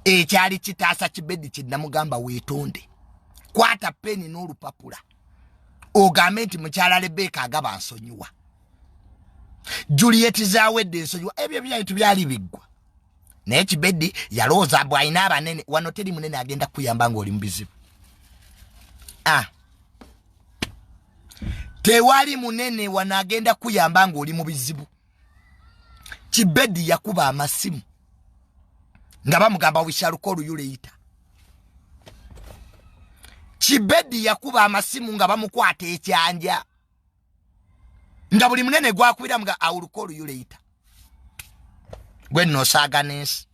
Ekyali kitaasa Kibedi kyenamugamba, weetonde, kwata peni n'olupapula ogambe nti mukyala Rebeka Agaba nsonyiwa, Juliet Zawedde nsonyiwa. Ebyo byaitu byali biggwa, naye Kibedi yalowooza bw'alina abanene. Wano teri munene agenda kukuyamba ng'oli mu bizibu. Ah, tewali munene wano agenda kukuyamba ng'oli mu bizibu. Kibedi yakuba amasimu nga bamugamba, "We shall call you later." Kibedi yakuba amasimu nga bamukwata ekyanja, nga buli munene gwakubira nga, "I will call you later." Gwe nno osaaga n'ensi.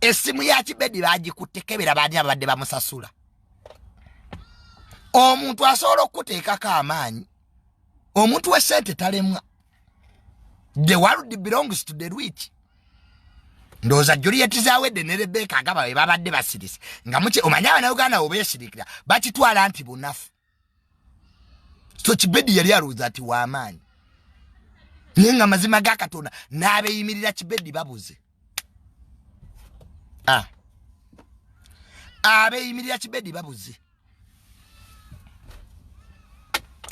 Essimu ya Kibedi bagikutte. Kebera baani abadde bamusasula. Omuntu asobola okukuteekako amaanyi, omuntu w'essente talemwa. The world belongs to the rich. Ndowooza Juliet Zawedde ne Rebeka Agaba bwe babadde basirise nga muki omanye Abanauganda obeesirikira bakitwala nti bunafu. So Kibedi yali alowooza nti w'amaanyi, naye nga mazima ga Katonda n'abeeyimirira Kibedi babuze. Ah. Abeeyimirira Kibedi babuze.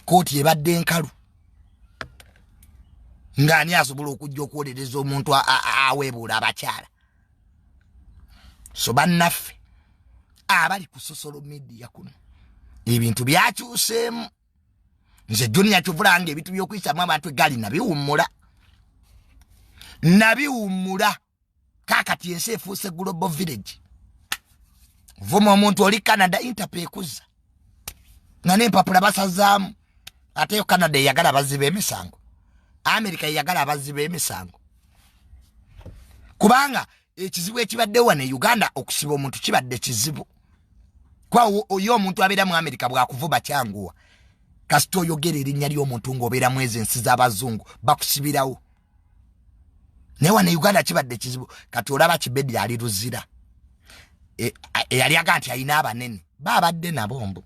Kooti ebadde enkalu ng'ani asobola okujja okuwolereza omuntu aweebuula abakyala? So bannaffe abali ku social media kuno, ebintu byakyuseemu. Nze Junior kyovulanga ebintu by'okuyisamu abantu egaali nabiwummula, nabiwummula. Kakati ensi efuuse global village. Vuma omuntu oli Canada, Interpol ekuzza nga n'empapula basazaamu. Ate yo Canada eyagala abazzi b'emisango, America eyagala abazzi b'emisango, kubanga ekizibu ekibaddewo wano e Uganda, okusiba omuntu kibadde kizibu, kuba oyo omuntu abeera mu America bwakuvuba kyanguwa. Kasita oyogera erinnya ly'omuntu ng'obeera mu ezo ensi z'abazungu, bakusibirawo. Naye wano e Uganda kibadde kizibu. Kati olaba Kibedi ali Luzira, eyali aga nti alina abanene babadde nabo mbu.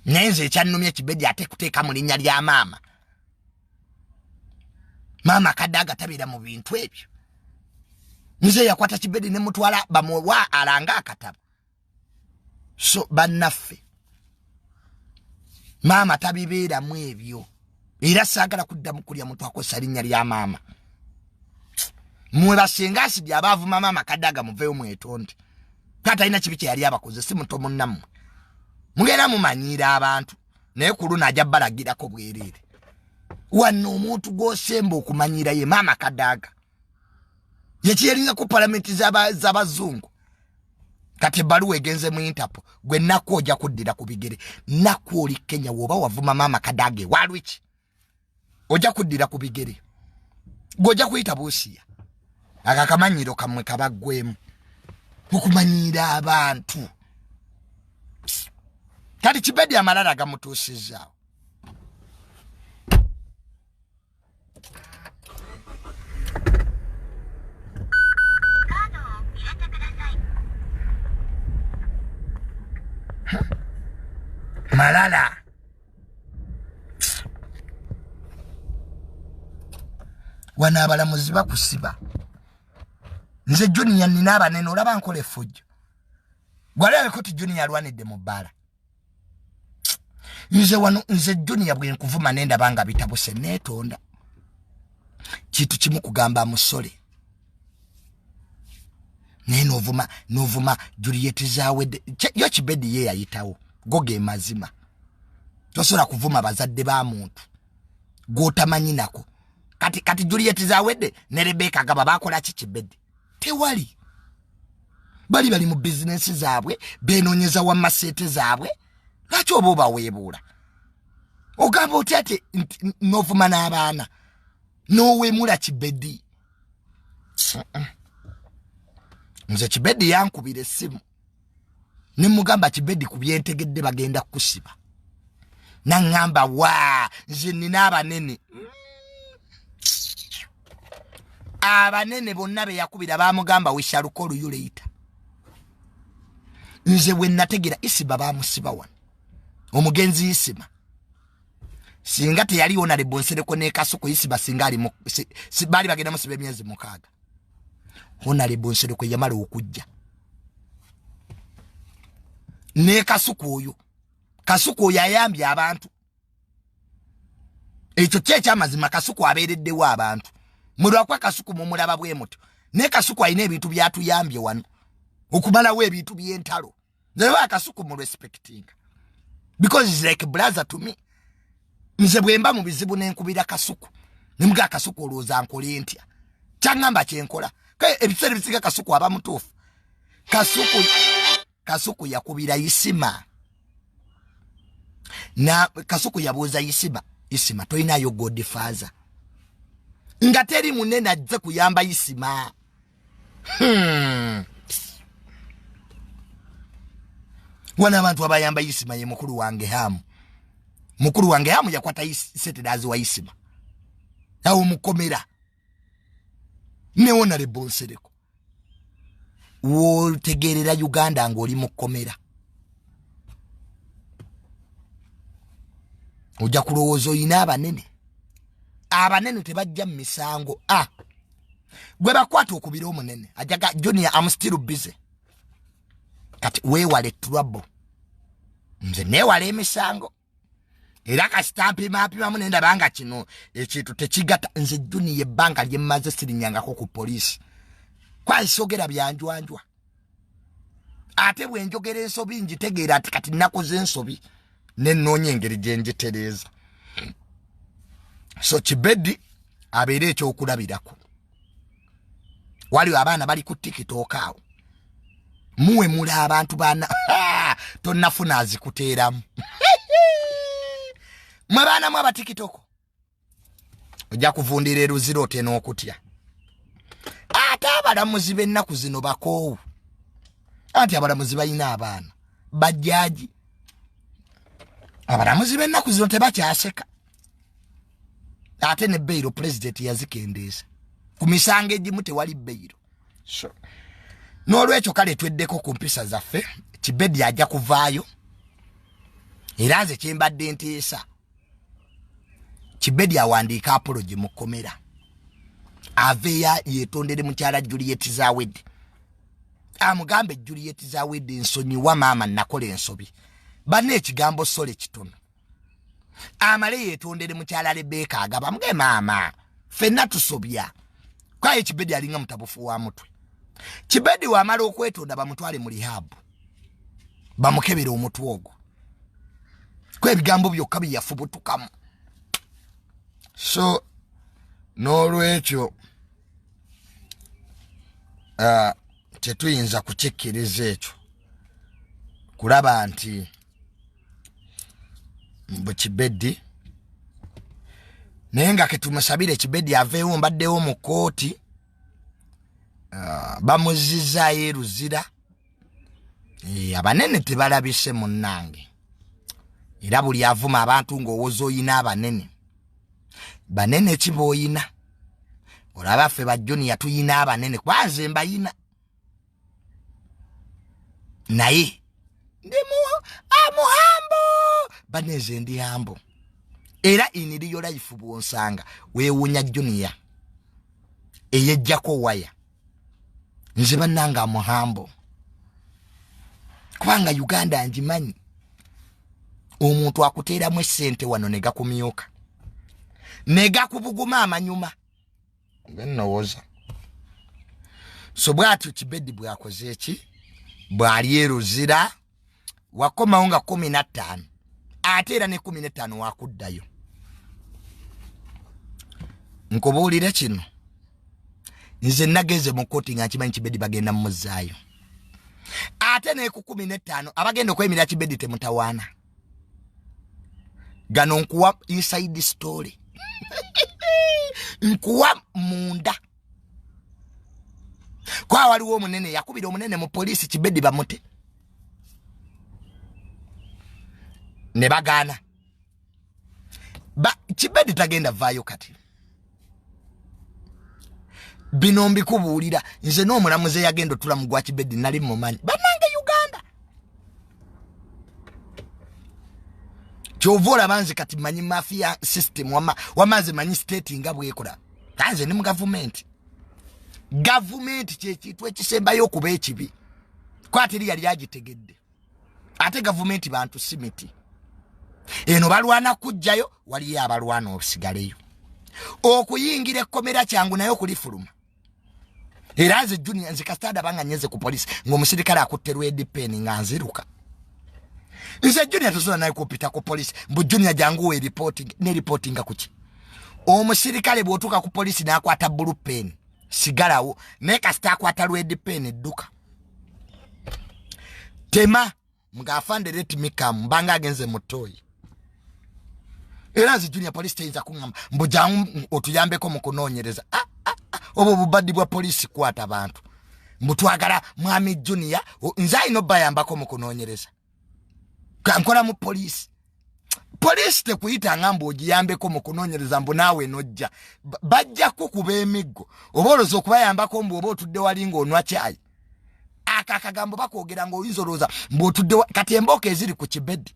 Naye nze ekyannumye, Kibedi ate kuteeka mu linnya lya maama. Maama Kadde tabeera mu bintu ebyo. Nze yakwata Kibedi ne mutwala bamuwa alanga akatabo. So bannaffe, maama tabibeeramu ebyo, era saagala kuddamu kulya muntu akozesa linnya lya maama. Mwe basenga asidi abaavuma maama Kadaga, muveeyo mwetonde. Katalina kibi kye yali abakoze, si muto munnammwe. Mugenda mumanyiira abantu, naye ku luno ajja balagirako bwereere. Wano omuntu gw'osemba okumanyiira ye maama Kadaga, yekiyalinga ku palamenti z'abazungu. Kati ebbaluwa egenze mu Interpol. Gwe naku ojja kuddira ku bigere. Naku oli Kenya, woba wavuma maama Kadaga ewalwiki, ojja kuddira ku bigere. Gwe ojja kuyita Buusiya. Akakamanyiro kammwe kabaggwemu okumanyiira abantu. Kati Kibedi amalala gamutuusizaawo. Malala wano abalamuzi bakusiba. Nze Junior nina abanene, olaba nkola effujjo. Gwalabeko ti Junior alwanidde mu bbaala. Nze wano, nze Junior, bwe nkuvuma nendaba nga bitabuse, neetonda. Kintu kimu kugamba musole, naye novuma, novuma Juliet Zawedde. Yo Kibedi ye yayitawo, go ge mazima. Tosobola kuvuma bazadde ba muntu gwotamanyi nako. Kati Juliet Zawedde ne Rebeka Gaba bakola ki Kibedi? Tewali. Bali mu bizinensi zaabwe, benoonyeza wamma seete zaabwe. Lwaki oba obaweebuula? Ogamba otya ati novuma n'abaana n'owemula Kibedi? Nze Kibedi yankubira essimu ne mugamba, "Kibedi, ku byentegedde bagenda kukusiba." Naŋŋamba, "Wa, nze nina abanene." Abanene bonna be yakubira bamugamba, "We shall call you later." Nze bwe nategera Isiba bamusiba wano, omugenzi Isima, singa teyaliwo na Lebonsereko nekasuku, Isiba singa ali baali bagenda musiba emyezi 6. Honorable Nsereko yamala okujja ne Kasuku oyo. Kasuku oyo ayambye abantu. Ekyo kye ekyamazima. Kasuku abeereddewo abantu. Mulwakwa Kasuku mumulaba bwe mutyo, naye Kasuku alina ebintu byatuyambye wano okumalawo ebintu by'entalo. Naye Kasuku mu respecting because he's like brother to me. Nze bwe mba mu bizibu nenkubira Kasuku, nemuga, "Kasuku, olowooza nkole ntya?" Kyaŋŋamba kyenkola. Ebiseera ebisinga Kasuku aba mutuufu. Kasuku yakubira Isima na Kasuku yabuuza Isima, "Isima, tolinayo godfather?" Nga teri munene ajze kuyamba Isima. Wana abantu abayamba Isima ye mukulu wange Hamu. Mukulu wange Hamu yakwata seterazi wa Isima awo mukomera ne Honorable Nsereko. Wotegerera Uganda ng'oli mukomera, ojja kulowooza oyina abanene. Abanene tebajja mu misango. A gwe bakwata okubira omunene ajaga, "Junior, am still busy." Kati weewale trouble. Nze neewala emisango, era kasita mpimaapimamu nendaba nga kino ekintu tekigata. Nze Junior, ebbanga lyemmaze sirinyangako ku poliisi, kwasogera byanjwanjwa. Ate bwe njogera ensobi ngitegeera ati kati nakoze ensobi, nenoonya engeri gye njitereeza. So Kibedi abeere ekyokulabirako. Waliwo abaana bali ku TikTok awo muwemula abantu bana tonnafuna azikuteeramu. Mwe baanamu aba TikTok, ojja kuvundira eruzira ote n'okutya. Ate abalamuzi b'ennaku zino bakoowu, anti abalamuzi balina abaana bajjaaji. Abalamuzi b'ennaku zino tebakyaseka. Ate ne bail pulezidenti yazikendeeza. Ku misango egimu tewali bail. So n'olwekyo kale tweddeko ku mpisa zaffe. Kibedi ajja kuvaayo, era nze kyembadde nteesa, Kibedi awandiika apology mu kkomera, aveeyo yetondere mukyala Juliet Zawedde, amugambe, "Juliet Zawedde, nsonyiwa maama, nakola ensobi." Banna, ekigambo sorry kitono. Amale yetondere mukyala Rebeka Agaba, amuge, "Maama, ffenna tusobya." Kwaye Kibedi alinga mutabufu wa mutwe. Kibedi wamala okwetonda, bamutwale mu rehab, bamukebere omutwe ogwo, ko ebigambo byokka byeyafubutukamu. So n'olwekyo tetuyinza kukikkiriza ekyo kulaba nti mbu Kibedi, naye nga ketumusabire Kibedi aveewo. Mbaddewo mu kooti, bamuzizaayo eruzira. Abanene tebalabise munnange, era buli avuma abantu ng'owoza oyina abanene, banene kiba oyina. Olaba ffe ba Junior tuyina abanene, kubanze mbayina, naye ndi amuhambo baneze, ndi humble. Era in real life bwonsanga weewunya Junior eyejjako waya. Nze bannanga amuhambo, kubanga Uganda ngimanyi. Omuntu akuteeramu esente wano ne gakumyuka ne gakubuguma amanyuma nowooza. So bwatyo Kibedi bwakoze eki, bwali eruzira, wakomawo nga 15, ate era ne 15 wakuddayo. Nkubuulire kino, nze nagenze mu kooti nga nkimanyi Kibedi bagenda mumuzaayo, ate ne ku 15 abagenda okweyimirira Kibedi temutawaana. Gano nkuwa inside story, nkuwa munda kwa waliwo omunene yakubira omunene mu poliisi Kibedi bamute, ne bagaana. Kibedi tagenda vaayo. Kati bino mbikubuulira nze n'omulamuzi eyagenda otula mu gwa Kibedi nali mumanyi. Bannange Uganda, kyova olaba nze kati manyi mafia system. Wama nze manyi state nga bwekola, nze ndi mu gavumenti. Gavumenti kyekintu ekisembayo okuba ekibi, kwata eri yali agitegedde. Ate gavumenti bantu si miti. Eno balwana kujjayo, waliyo abalwana osigaleyo. Okuyingira ekkomera kyangu, naye okulifuluma. Era nze Junior, nze kasita ndaba nga nyenze ku polisi, ng'omusirikale akutte red pen, nga nziruka. Nze Junior tosobola naye kupita ku polisi mbu Junior jangu we reporting. Ne reportinga kuki? Omusirikale bw'otuuka ku polisi n'akwata blue pen, sigalawo, naye kasita akwata red pen, edduka tema ng'afande let me come, mbanga agenze mu toyi. Era nze Junior, polisi teyinza kuŋŋamba mbu jangu otuyambeko mu kunoonyereza. Ah, ah, ah. Obwo bubaddi bwa polisi kwata bantu mbu twagala mwami Junior. Nze alina obbayambako mu kunoonyereza, nkola mu polisi. Polisi tekuyitanga mbu ogiyambeko mu kunoonyereza, mbu naawe nojja. Bajja kukuba emiggo. Oba olowooza okubayambako mbu oba otudde wali ng'onwa kyayi? Ako akagambo bakwogera ng'oyinza olowooza mbu otudde. Kati embooko eziri ku kibedi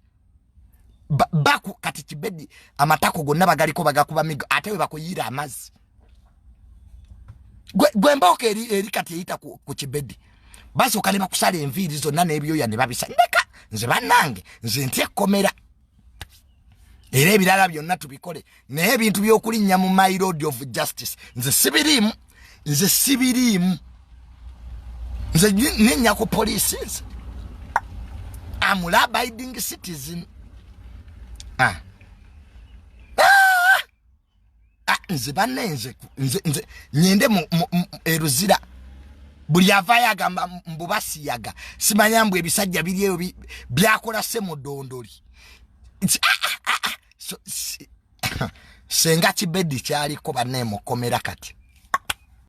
baku kati kibedi amatako gonna bagaliko, bagakuba migo, ate we bakuyiira amazzi. Gwe embooko eri kati eyita ku kibedi, basooka ne bakusala enviiri zonna n'ebyoya ne babisa. Ndeka nze, bannange, nze ntya ekkomera. Era ebirala byonna tubikole, naye ebintu by'okulinnya mu my road of justice, nze sibiriimu, nze sibiriimu. Nze nenya ku poliisi, nze am law abiding citizen. Ah. Ah! Ah, nze banne, nze nyende eruzira. Buli avaayo agamba mbu basiyaga, simanya mbu ebisajja biri eyo byakola semudondoli. Ah, ah, ah, senga kibedi kyaliko banne mukomera kati.